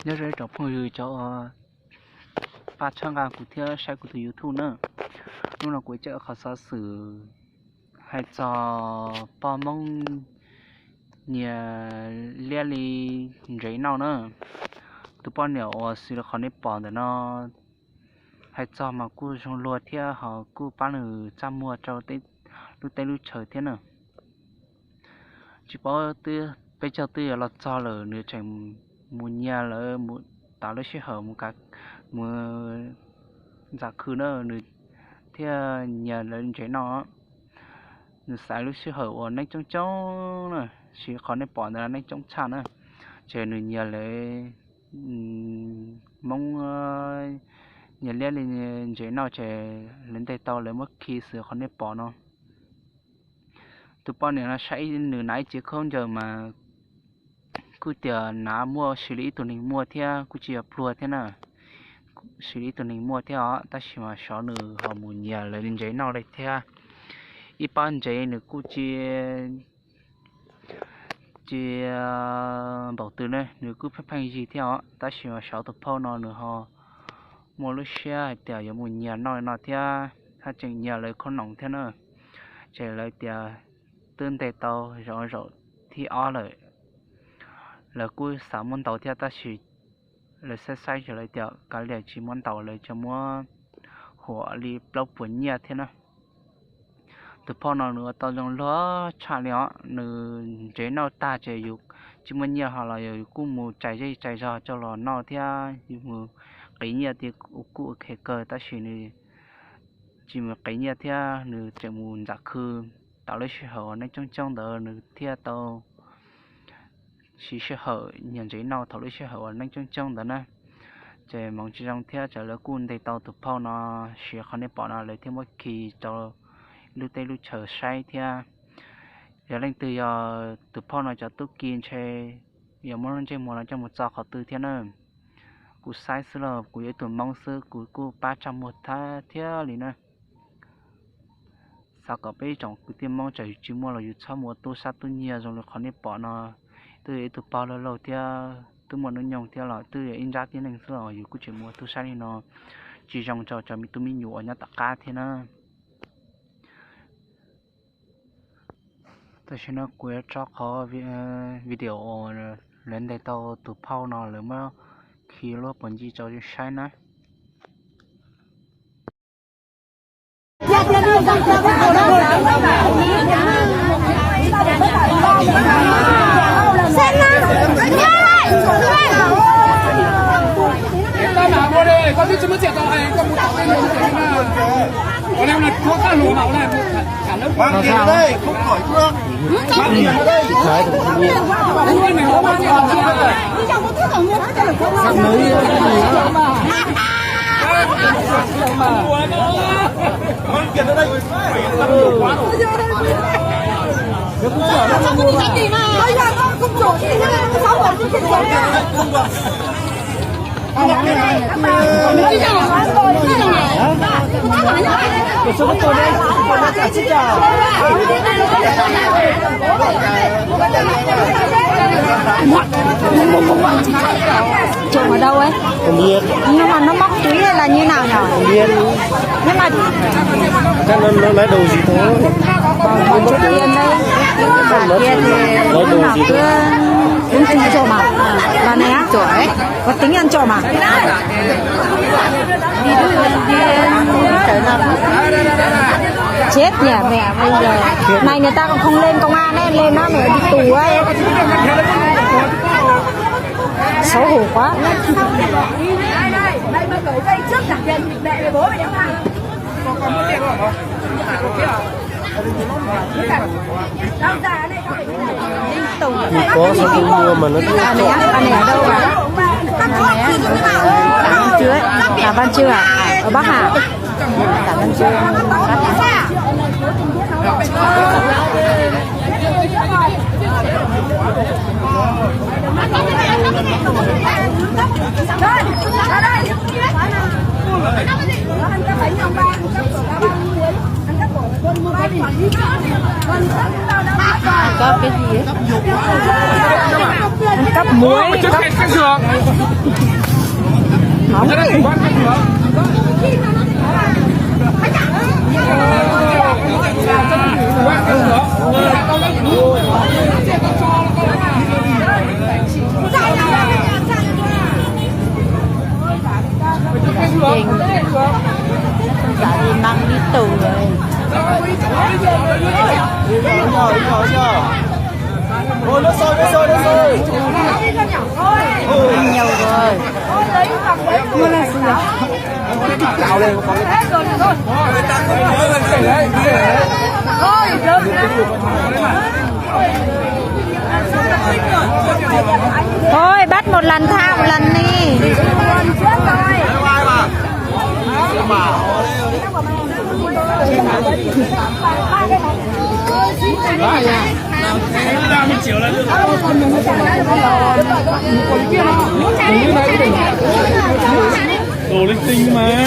Nyob zoo ib tsoom phooj ywg cov pab txhawb nqa kuv thiab saib kuv tus YouTube na. Hnub no kuv coj qhov xov xwm hais txog poj Hmoob nyias liab li ntsev noj na. Tus poj niam uas xws li qhov nej pom ntawm no hais txog mas kuj zoo luag thiab ho kuj pab nws txaj muag rau lub teb lub chaw thiab na. Tsis paub peb caug twb yuav los txog lawm nws tseem mus nyias lawv mus, tas lub sij hawm mus mus ntxas khw na, nws thiaj nyias lawv ntsev noj. Nws xaiv lub sij hawm uas neeb coob coob na, siv qhov nej pom ntawd neeb coob tshaj na, ces nws nyias lawv Hmoob nyias liab li ntsev noj ces lawv ntes tau lawv muab khi xwb qhov nej pom no. Tus poj niam no saib nws hnav ib cev khaub ncaws mas kuj tias hnav muaj xws li ib tug neeg muaj thiab kuj tsis yog pluag thiab na, xws li ib tug neeg muaj thiab os, tab sis mas xyov nws ho mus nyias lawv ntsev noj li thiab. Ib pab ntsev nws kuj tsis tsis npaum twg ne, nws kuj pheej pheej yig thiab os, tab sis mas xyov tus phauj no nws ho muaj lub siab hais tias yuav mus nyias noj no thiab, haj tseem nyias lawv khoom noom thiab na. Ces lawv tias twb ntes tau zaum zaum thib ob lawm, lawv kuj xav muab ntaus thiab tab sis lawv saib saib ces lawv tias kav liam tsis muab ntaus, lawv tsuas muab huam li plaub puas nyiaj thiab na. Tus phauj no nws ua tau zoo luag tshaj li os, nws ntsev noj tag ces yus tsis muaj nyiaj ho los yus kuj mus tsais zej tsais zog coj los noj thiab yus mus qiv nyiaj tias kuj ua khe kawg tab sis nws tsis mus qiv nyiaj thiab nws tseem mus ntxam khw. Tau lub sij hawm uas neeb coob coob ntawd nws thiaj tau siv sij hawm nyias ntsev noj thaum lub sij hawm uas neeb coob coob ntawd na. Ces hmoov tsis zoo thiab ces lawv kuj ntes tau tus phauj no, siv qhov nej pom no lawv thiaj muab khi rau lub teb lub chaw saib thiab. Yog leej twg yog tus phauj no cov tub ki ntshe yog muab lub ntsej muag no coj mus txo qhov twg thiab na. Kuv saib xwb los kuv yog ib tug Hmoob xwb kuv kuj pab txaj muag thab thiab li na. Xav kom peb ib tsoom kwv tij Hmoob txawm tsis muaj los yus txhob mus ua tub sab tub nyiag zoo li qhov nej pom no. Twb yog ib tug pog laug laug thiab twb muaj hnub nyoog thiab los twb yog ib nrab tib neeg xwb los yus kuj tseem mus ua tub sab li no, tsis zoo rau cov me tub me nyuam uas nyob tom qab thiab na. Tam sim no kuv yuav tso qhov video uas lawv ntes tau tus phauj no lawv muab khi lub puas ncig rau saib na. Mang tiền ra đây, không khỏi cướp. Mang tiền ra đây. Mang tiền ra đây. Trộm ở đâu ấy? Không biết. Nhưng mà nó móc túi hay là như nào nhỉ? Không biết. Nhưng mà chắc nó, nó lấy đồ gì thôi. Còn, còn trước tiên đây, bà kia thì nói đồ gì thôi. Cũng, cũng trộm à? Bà này á? Trộm ấy. Có tính ăn trộm à? Chết nhỉ mẹ, bây giờ này người ta còn không lên công an ấy, lên đó mẹ đi tù ấy. Xấu hổ quá. Thì có sao tôi mua mà nó cứ... Bà này á, bà này ở đâu bà? Bà này á, bà Văn Trưa ấy. Bà Văn Trưa à? Ở Bắc Hà. Bà Văn Trưa. Ăn cắp cái gì ấy? Ăn cắp Ui, ui, ui. Xav li năm lít tù rồi. Nhiều rồi. Thôi, bắt một lần tha một lần đi. Đồ linh tinh mà.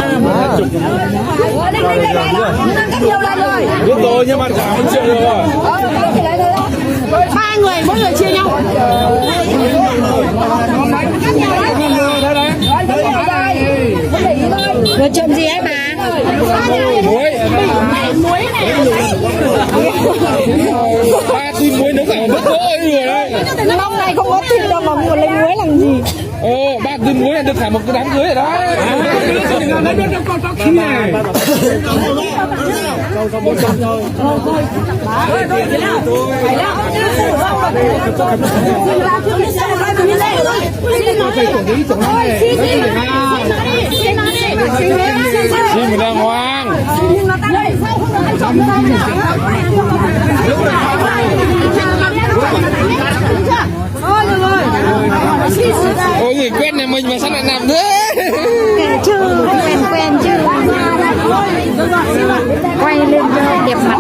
Biết rồi nhưng mà trả một triệu rồi. Ba người, mỗi người chia nhau. Được chuyện gì ấy bà? Muối. Ba túi muối nấu cả một bát cơm rồi đấy. Năm nay không có thịt đâu mà mua lấy muối làm gì? Ồ, ba túi muối được cả một cái đám cưới rồi đấy. Xin mời đàng hoàng. Ôi, người quen nhà mình mà sao lại nằm thế? Kệ chứ, quen quen chứ. Quay lên cho đẹp mặt.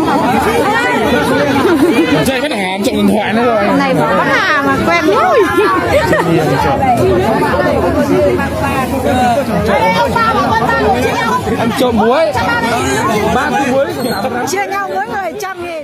Dây bắt hàng trộm điện thoại nữa rồi. Này, có bắt hàng mà quen lắm. Ăn trộm muối. Ba túi muối. Chia nhau mỗi người trăm nghìn.